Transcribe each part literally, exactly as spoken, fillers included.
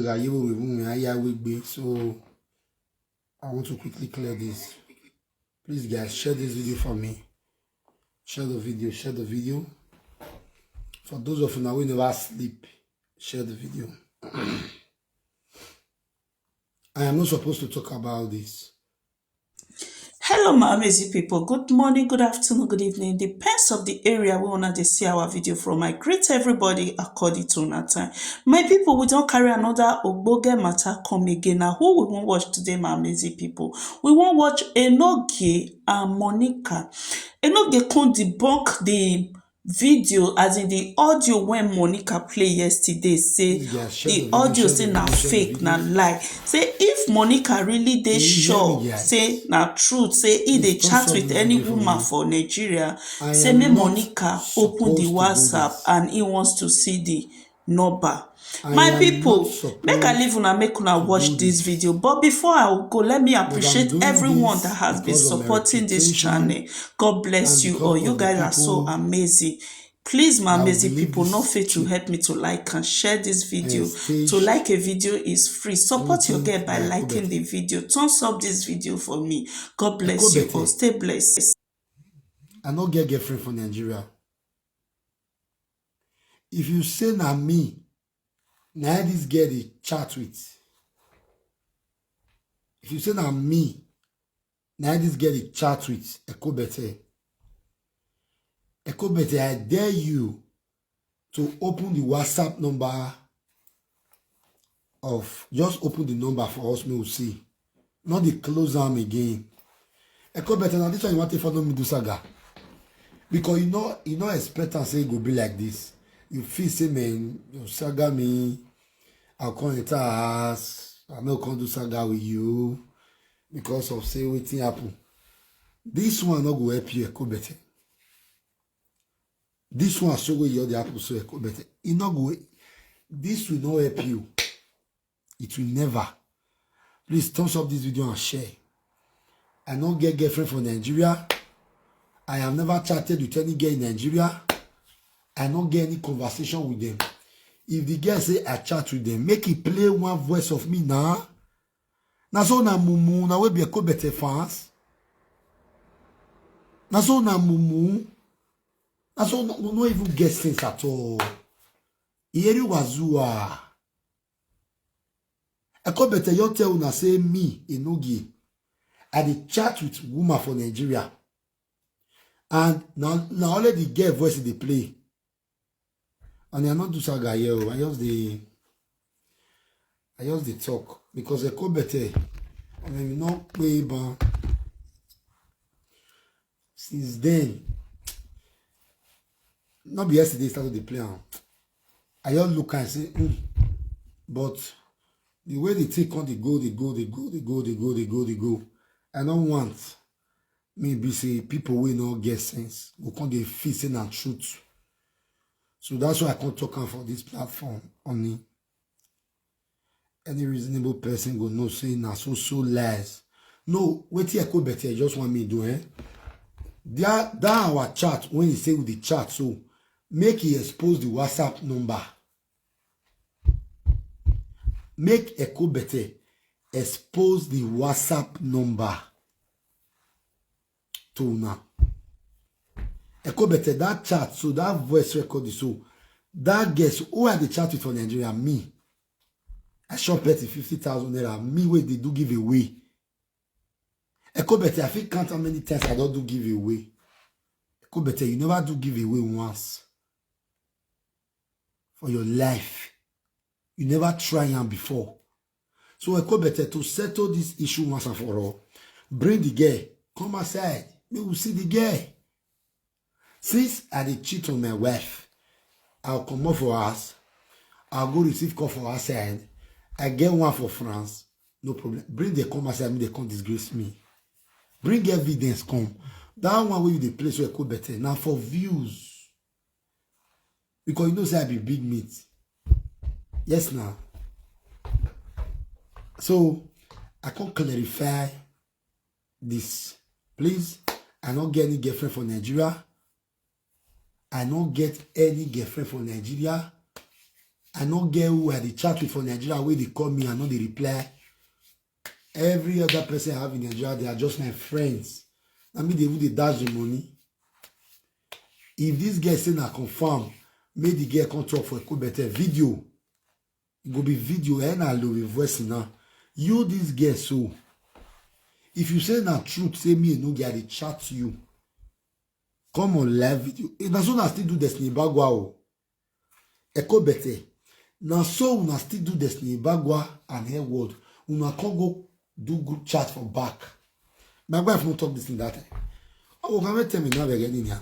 Ayé wò mí, wò mí, ayé awé gbé. So I want to quickly clear this. Please, guys, share this video for me. Share the video, share the video. For those of you now who never sleep, share the video. I am not supposed to talk about this. Hello, my amazing people. Good morning, good afternoon, good evening. Depends of the area where una dey see our video from. I greet everybody according to una time. My people, we don carry another ogbonge matter come again. Now, who we wan watch today, my amazing people? We wan watch Enogie and Monica. Enogie come debunk the video, as in the audio when Monica play yesterday, say the audio say na fake, na lie. Say if Monica really dey sure say na truth, say he dey chat with any woman for Nigeria, say make Monica open the WhatsApp and he wants to see the number. My people, make I leave una, make una watch this video. But before I go, let me appreciate everyone that has been supporting this channel. God bless you all. You guys are so amazing. Please, my amazing people, no fail to help me to like and share this video. To like a video is free. Support your girl by liking the video. Thumbs up this video for me. God bless you all. Stay blessed. I no get girlfriend for Nigeria. If you say na me, na this girl dey chat with. If you say na me, na this girl dey chat with Ekobete. Ekobete, I dare you to open the WhatsApp number of, just open the number for us, make we see. Not the close am again. Ekobete, now this one you want to follow me do saga. Because you know, you no expect am say e go be like this. You feel say, man, you saga me, I come enter house, I no come do saga with you because of say wetin happen. This one no go help you, Ekobete. This one so wey you dey happen so, Ekobete. E no go, this will not help you. It will never. Please thumbs up this video and share. I no get girlfriend for Nigeria. I have never chatted with any girl in Nigeria. I no get any conversation with them. If the girl say I chat with them, make e play one voice of me now. Na so na mumu, na we be Ekobete fans. Na so na mumu. Na so no, no even get sense at all. Iyeri Wazua. Ekobete, you tell una say me, Enogie, I dey chat with woman for Nigeria. And na, na only the girl voice dey play. And I no do saga here o. I just dey, I just dey talk because Ekobete, I mean, you know, pay ban. Since then, not be yesterday started the play am. I just look and say, mm. But the way the thing come dey go, dey go, dey go, dey go, dey go, dey go, dey go. I no want me be say people wey no get sense go come dey feel say na truth. So that's why I come talk am for this platform, honey. Any reasonable person go know say na so so lies. No, wetin Ekobete just want me do, eh? That, that our chat, when he say we dey chat, so make he expose the WhatsApp number. Make Ekobete expose the WhatsApp number to una. Ekobete, that chat, so that voice record is so. That guess who I dey chat with for Nigeria, me. I shop bet fifty thousand naira, me wey dey do giveaway. Ekobete, I fit count how many times I don do giveaway. Ekobete, you never do giveaway once for your life. You never try am before. So Ekobete, to settle this issue once and for all, bring the girl come outside. Make we see the girl. Since I dey cheat on my wife, I'll comot for house. I'll go receive call for outside. I get one for France. No problem. Bring the come outside, make they come disgrace me. Bring evidence come. That one wey you dey play so, Ekobete, na for views. Because you know say I be big meat. Yes, now. So I come clarify this. Please, I no get any girlfriend for Nigeria. I no get any girlfriend for Nigeria. I no get who I dey chat with for Nigeria wey dey call me, I no dey reply. Every other person I have in Nigeria, they are just my friends. Na me dey even dey dash the money. If this girl say na confirm, make the girl come talk for Eko Better video. E go be video, eh, na lo be voice now. You, this girl, so if you say na truth, say me no get, I dey chat you. Come on live video. Eh, na so una still do Destiny Ibagwa o. Eko Better. Na so una still do Destiny Ibagwa and her word. Una come go do group chat for back. My wife no talk this thing that time. Oh, can you tell me now again in here?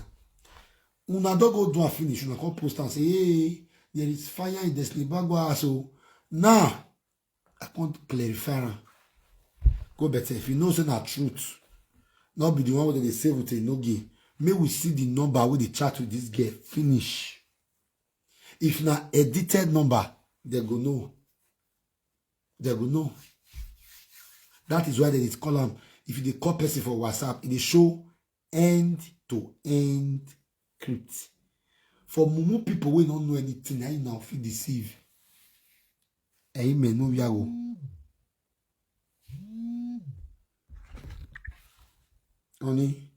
Una don go do and finish. Una come post and say, "Hey, there is fire in Destiny Ibagwa." So now I can't clarify am. Eko Better, if you know say na truth, not be the one wey dey save with a no gay. May we see the number wey dey chat with this girl. Finish. If na edited number, they go know. They go know. That is why they dey call am. If you dey call person for WhatsApp, e dey show end to end script. For mumu people wey no know anything, na im na fit deceive. Ẹ̀yin mẹ́nu yàwó. Honey.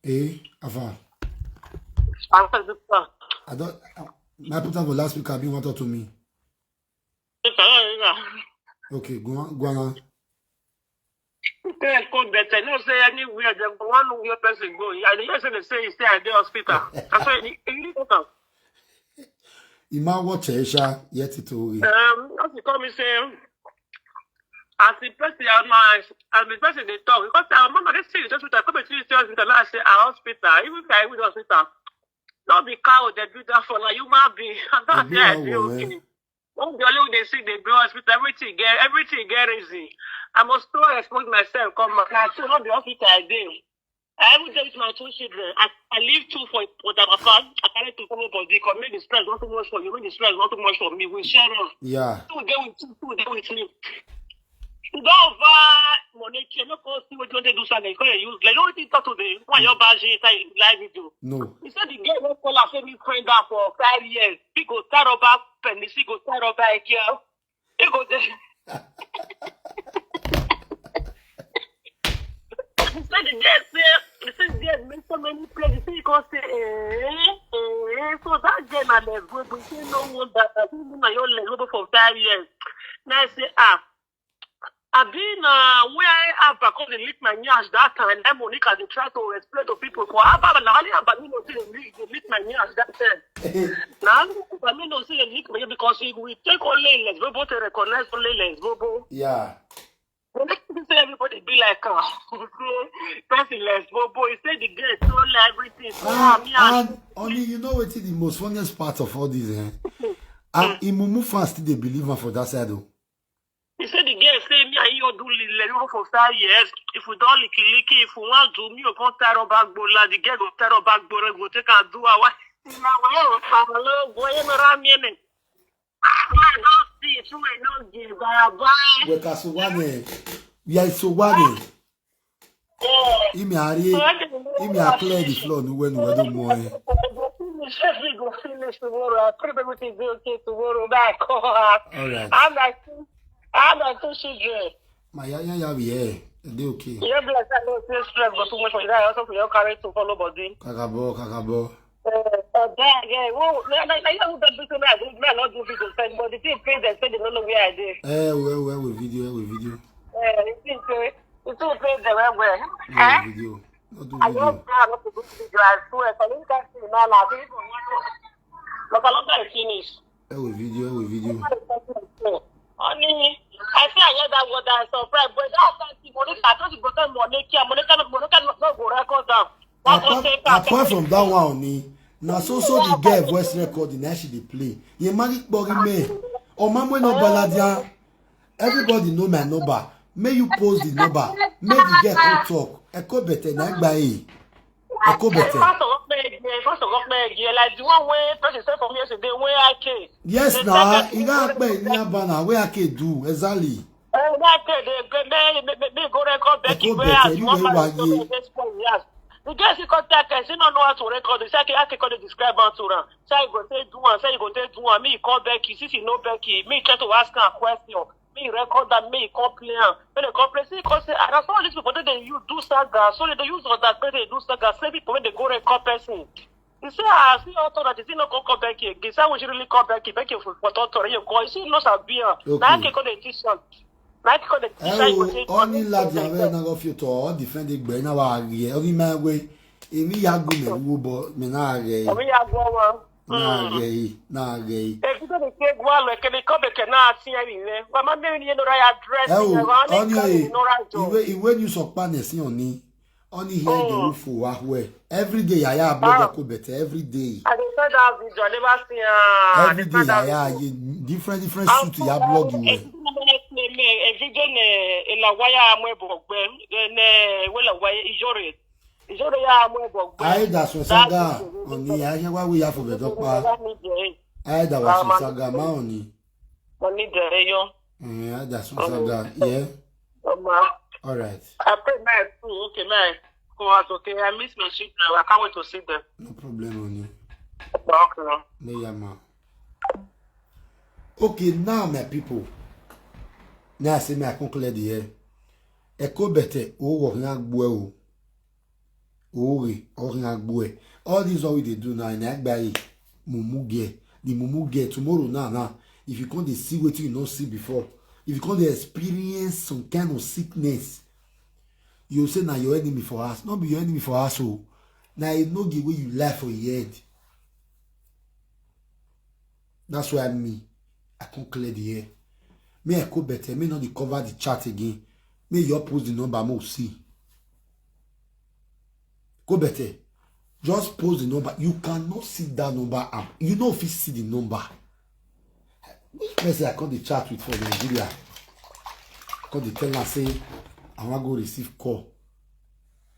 Eh, Afa. I don't. I put am for last week. I been want talk to me. Okay, go on, go on. Eko Better, no say anywhere. Dem go one where person go. I dey hear say they say he stay at the hospital. I say he, he need to come. Ima watch Aisha yet to read. Um, as you come, he say, as the person, as my, as the person they talk, because our mama they see the hospital, come to the hospital, I say our hospital, even if I with hospital, not be cow they do that for na human being. And that's the idea. Okay. Not the only way they see the bro hospital, everything get, everything get easy. I must still expose myself. Come back. I still not the hospital again. I even dey with my two children. I, I leave two for, for their papa. I carry two for body. Come make the stress not too much for you. Make the stress not too much for me. We share am. Yeah. Two dey with two, two dey with me. You don't over money. You no go see what you want to do. Something you can't use. Like, no, what you talk to the one your badge inside live video. No. He said the girl won't call her, say me friend her for five years. He go start up her pen. He go start up her girl. He go there. He said the girl say, he said the girl make so many places. He go say, eh, eh. So that girl na lesbo, but he say no wonder. I think na your lesbo for five years. Now I say, ah, I been uh, where I have back on the lick my nyash that time. And Monica they try to explain to people for Abba. Now only Abba me no see the lick, the lick my nyash that time. Now only Abba me no see the lick my because he will take only lesbo to recognize only lesbo. Yeah. When they say everybody be like, uh, person lesbo, he said the girl stole everything. So, and, me and, and only you know what is the most funniest part of all this, eh? And Imumu fans still they believe am for that side though. He said the girl say me and you do little for five years. If we don't licky licky, if we want to me upon Taro Bagbola, the girl go Taro Bagbola, go take and do our. Weka Suwane. Ya Suwane. Imi ari. Imi a clear the floor. No when we do more. Go finish. Everything go finish tomorrow. I pray everything be okay tomorrow. Back. All right. I'm like, I'm like two children. My ya ya ya we here. They okay. Yeah, bless. I know say stress go too much for you. I also for your carry to follow body. Kakabo, kakabo. Uh, uh, yeah, yeah. Well, na na na you that do me. I do me. I not do video send, but the thing pay them say they don't know where I dey. Eh, well, well, with video, with video. Eh, the thing pay, the thing pay them well, well. Yeah, with video. Not do video. I don't care. I not do video. I swear. So you can see now. Now people want to. Look, I don't finish. Eh, with video, eh, with video. Honey, I say I hear that word and surprise, but that time she Monica, I thought she go tell Monica, Monica, Monica no go record down. Apart, apart from that one, ni na so so the girl voice recording na she dey play. Ye mari kpori me. O ma mo no baladia. Everybody know my number. May you post the number. May the girl come talk. Eko Better na gba e. Eko Better. First of all, like the one wey person say for me yesterday, wey I came. Yes, na. Iga pe ni abana wey I can do exactly. Eko Better, you dey wa ye. The girl still come tell Ken, she no know how to record. He say, "Okay, how can you describe am to am?" Say you go take do am, say you go take do am. Me, he call Becky, since he know Becky, me try to ask am question. Me, he record am, me, he come play am. When they come play, see, he come say, "Ah, na so all these people dey, dey use do saga. So they dey use us that way, dey do saga. Say people wey dey go record person." He say, "Ah, see authority, he no come call Becky again. Say we should really call Becky. Becky for, for authority, you call. You see, no sabi am. Okay. Na he come dey teach am. Na he come dey teach am, he go say, "Only lad na wey na go fit to defend the gbe na wa ye. Only my way. Emi ya go me wo bo me na re. Emi ya go wa. Na re, na re." Evido ni ke gwa lo ke ni ko be ke na ti ya ni re. Wa ma me ni no ra ya dress ni wa ni ka ni no ra jo. Iwe, iwe ni so pa ne si oni. Oni here the roof wa we. Every day I ya blog Ekobete every day. I dey send that video. I never see am. Every day I ya different, different suit ya blog you. A video ne, a video ne, ela waya amwe bogbe, ne, wela waya, ijore. Ijore ya amwe bogbe. Aye, that's what saga. Oni, aye, wa we ya for the doctor. Aye, that was saga, ma oni. Money there, yo. Eh, aye, that's what saga. Yeah. Mama. All right. I pray my too. Okay, my. Come out, okay. I miss my children. I can't wait to see them. No problem, oni. Okay. No, yeah, ma. Okay, now, my people. Now I say me, I come clear the air. Ekobete, oh, what can I go? Ore, orin agbo e. All this one we dey do now, na agbaye. Mumu girl. The mumu girl, tomorrow now, now. If you come dey see wetin you no see before, if you come dey experience some kind of sickness, you say na your enemy for house. No be your enemy for house o. Na enoge wey you lie for your head. That's why me, I come clear the air. Me, Ekobete, me no dey cover the chat again. Me, you post the number, mo see. Ekobete, just post the number. You cannot see that number up. You no fit see the number. Which person I come dey chat with for Nigeria? I come dey tell am say I wan go receive call.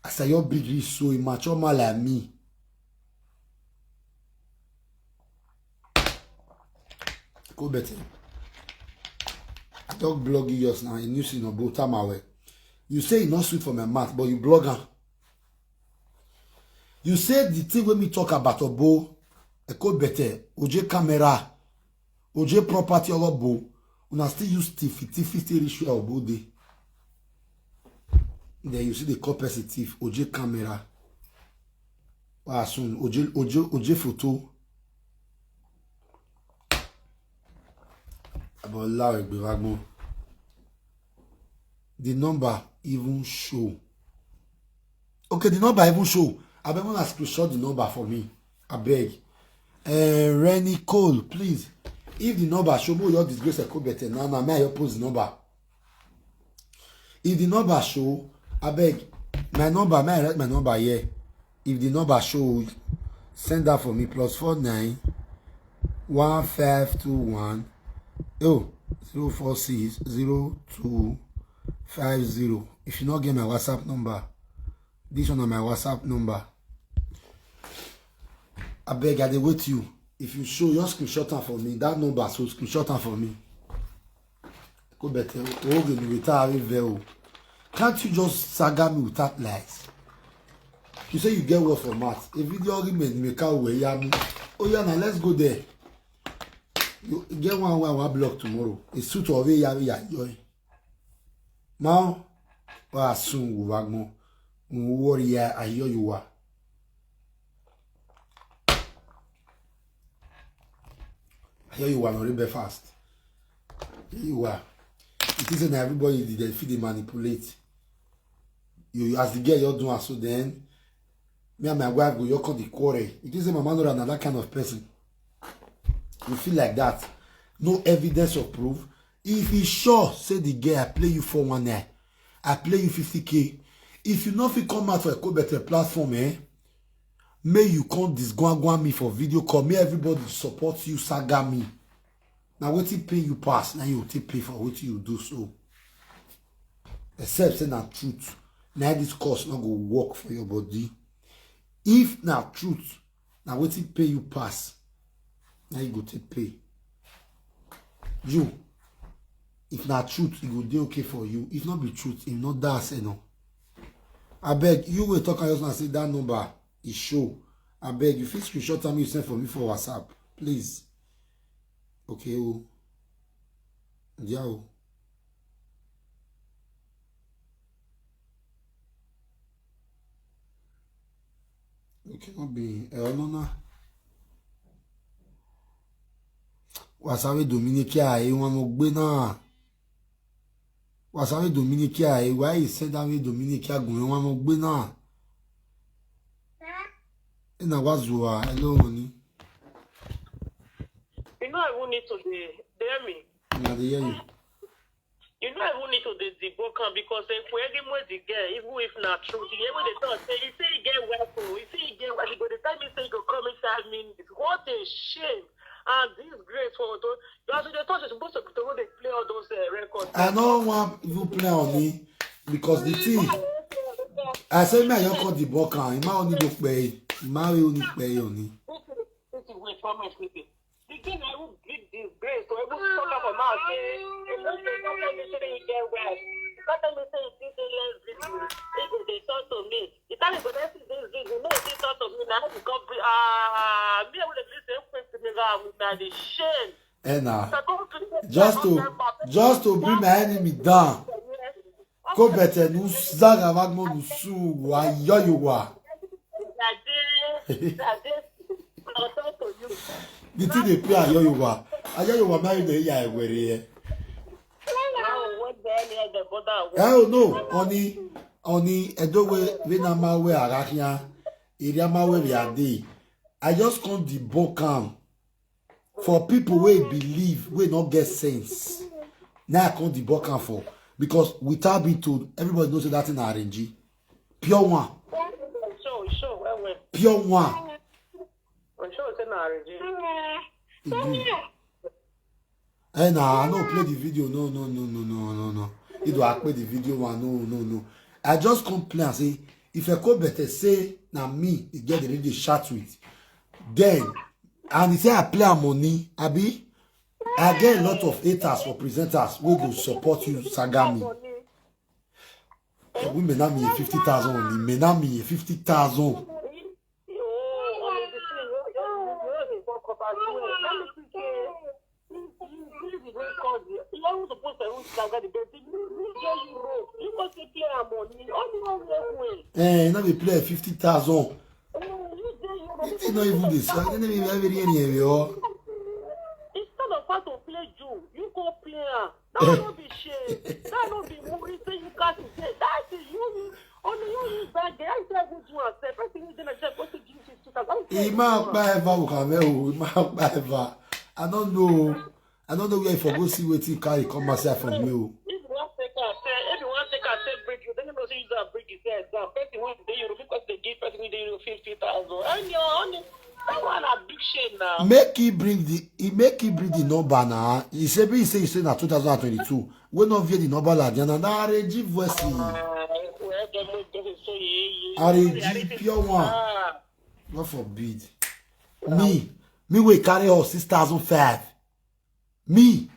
As I your big reach so, a mature man like me. Ekobete. I don blog you just now. A new scene of Bo Tamawe. You say e no sweet for my mouth, but you blog am. You say the thing wey me talk about Obo, Ekobete, Oje camera, Oje property, all Obo, una still use tiffy, tiffy still reach where Obo dey. Then you see the call person thief, Oje camera. Ah, soon, Oje, Oje, Oje photo. About Larry Gbevagbo. The number even show. Okay, the number even show. I beg una screenshot the number for me. I beg. Uh, Renny Cole, please. If the number show, mo your disgrace Ekobete. Now, now, may I post the number? If the number show, I beg. My number, may I write my number here? If the number show, send that for me. Plus four nine one five two one, oh, zero four six zero two five zero. If you not get my WhatsApp number, this one on my WhatsApp number. I beg, I dey wait you. If you show your screenshot am for me, that number, so screenshot am for me. Ekobete, oge ni without a veil. Can't you just saga me without lies? You say you get word for mouth. A video argument, you make out where you are. Oh yeah, now let's go there. You get one way, one block tomorrow. A suit of a yah, yah, yah. Now, wa soon, we wagmo. We worry, I hear you are. I hear you are not very fast. Here you are. It isn't everybody that they feel they manipulate. You, as the girl, you're doing so then. Me and my wife go, you call the quarrel. It isn't my man or another kind of person. You feel like that. No evidence of proof. If he sure, say the girl, I play you for one night. I play you fifty K. If you no fit come out for Ekobete platform, eh? May you come disgwangwan me for video call. May everybody support you, saga me. Now wetin pay you pass, now you take pay for what you do so. Except say na truth. Now this course not go work for your body. If na truth, now wetin pay you pass, now you go take pay. You, if na truth, it go dey okay for you. If not be truth, if not that, say no. Abeg, you wey talk am just now say that number e show. Abeg, you fit screenshot am, you send for me for WhatsApp, please. Okay o. Yeah o. Okay, no be, eh, no, no. Wasawe Dominica, e wan mo gbe na. Wasawe Dominica, e wa e send away Dominica gun, e wan mo gbe na. E na wa zuwa, hello, honey. You know I won't need to dey dey hear me. Na dey hear you. You know I won't need to dey debunk am because if we any more the girl, even if na true, the way they talk say he say he get wife o, he say he get wife, he go dey tell me say he go come inside me. What a shame and disgrace for Odo. You as they talk, you're supposed to, to go dey play all those uh, records. I no wan even play on me because the thing I say me I just call the buck and ma only look pay, ma we only pay on me. This is wait for me, sleeping. The thing I will big disgrace to every talk about mouth. Eh, you know say don't tell me say you get wife. Don't tell me say you dey less busy. If they talk to me, you tell me go next thing this busy. No, they talk to me now. You come be ah me I would have listened to me now with na the shame. Eh na, just to just to bring my enemy down. Ko bete nu zaga magmo nu su wa yo yo wa. The thing dey play ayo yo wa. Ayo yo wa ma dey ya ewere. Oh no, oni oni edowe we na ma we arahia. Area ma we we ade. I just come debunk am for people wey believe, wey no get sense. Now I come debunk am for because without being told, everybody knows that thing na arrange. Pure one. Show, show, well, well. Pure one. I'm sure it's in our regime. E good. Eh na, I no play the video. No, no, no, no, no, no, no. You do I play the video one? No, no, no. I just come play and say if I come better say na me, e get the radio chat with. Then and he say I play am money, abi I get a lot of haters for presenters wey go support you, Sagami. Eh, women na me fifty thousand only, men na me fifty thousand. Eh, no be play fifty thousand. It is not even this. I don't even have any area. Instead of how to play Jew, you go play am. That no be shame. That no be movie say you can't say. That is you. Only you use that day. I tell you to yourself. Person who dey like that go to give you fifty thousand. Ima pa eva ukame o, ima pa eva. I don't know. I don't know where for go see wetin carry come outside from me o. If you want take am, say, if you want take am, say bring you. Then you know say use am bring you say exam. Person wey dey Europe, because they give person wey dey Europe fifty thousand. And your own, that one a big shame now. Make he bring the he make he bring the number now. He say be say he say na two thousand and twenty-two. We no view the number like that. Na arrange voice. Ah, well, dem no go so ye ye. Arrange pure one. Ah. God forbid. Me, me wey carry her six thousand five. Me,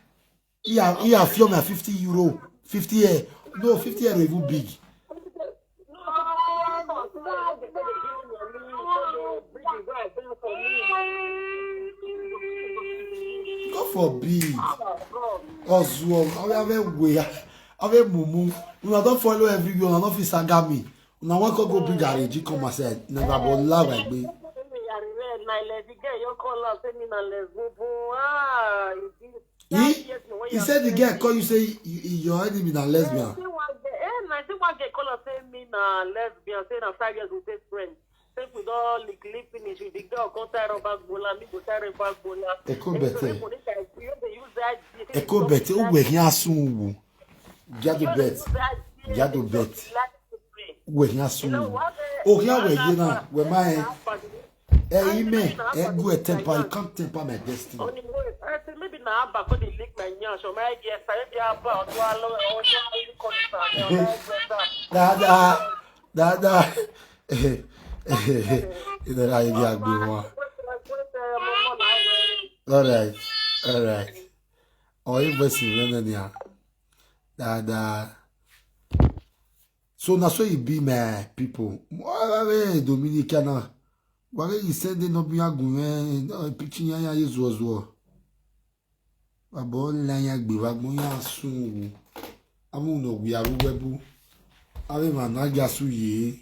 he have he have few my fifty euro, fifty euro. No, fifty euro even big. God forbid. Ozuo, I have a way. I have a mumu. Una don follow everywhere. Una no fit saga me. Una wan come go bring arrange come outside. Na babo la wa gbe. He he said the girl call you say y- y- your enemy na lesbian. Eh, na say one girl call us say me na lesbian, say na five years we take friend. Say we don lick lick finish with the girl, come tie rubber gbola, me go tie rubber gbola. Eko bete. You dey use that. Eko bete, o we hin asun wo. Gado bet. Gado bet. We hin asun wo. O hin we ye na, we ma e. Eh, ime, eh, go e temper, you can't temper my destiny. Maybe na abba go dey lick my nyash or my yes, I be abba or do alo or do alo call it. Dada, dada. You know how you get agbo one. All right, all right. Oh, you verse in there. Dada. So na so e be, my people. Wale Dominica na. Wale, e send no be agun, eh, no, pikin ya ya ye zuo zuo. Babo la ya gbe wa gbon ya sun wu. Amu no gbe aru webu. Ave ma na ga su ye.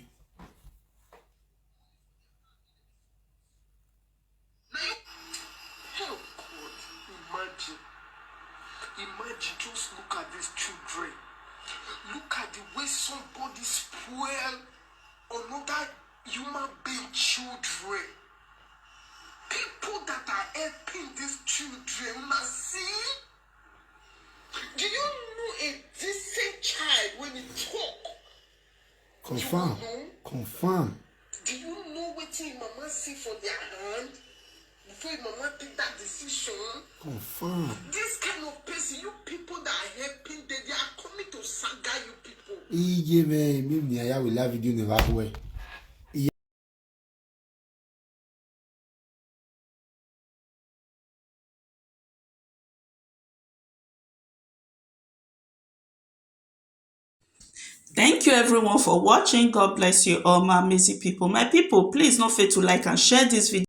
Now you, oh God, imagine, imagine, just look at these children. Look at the way somebody spoil another human being children. People that are helping these children, una see? Do you know a decent child when he talk? Confirm. Confirm. Do you know wetin him mama see for their hand before him mama take that decision? Confirm. This kind of person, you people that are helping them, they are coming to saga you people. Iye me, mi ni aya we la video ne va we. Thank you everyone for watching. God bless you all, my amazing people. My people, please no fail to like and share this video.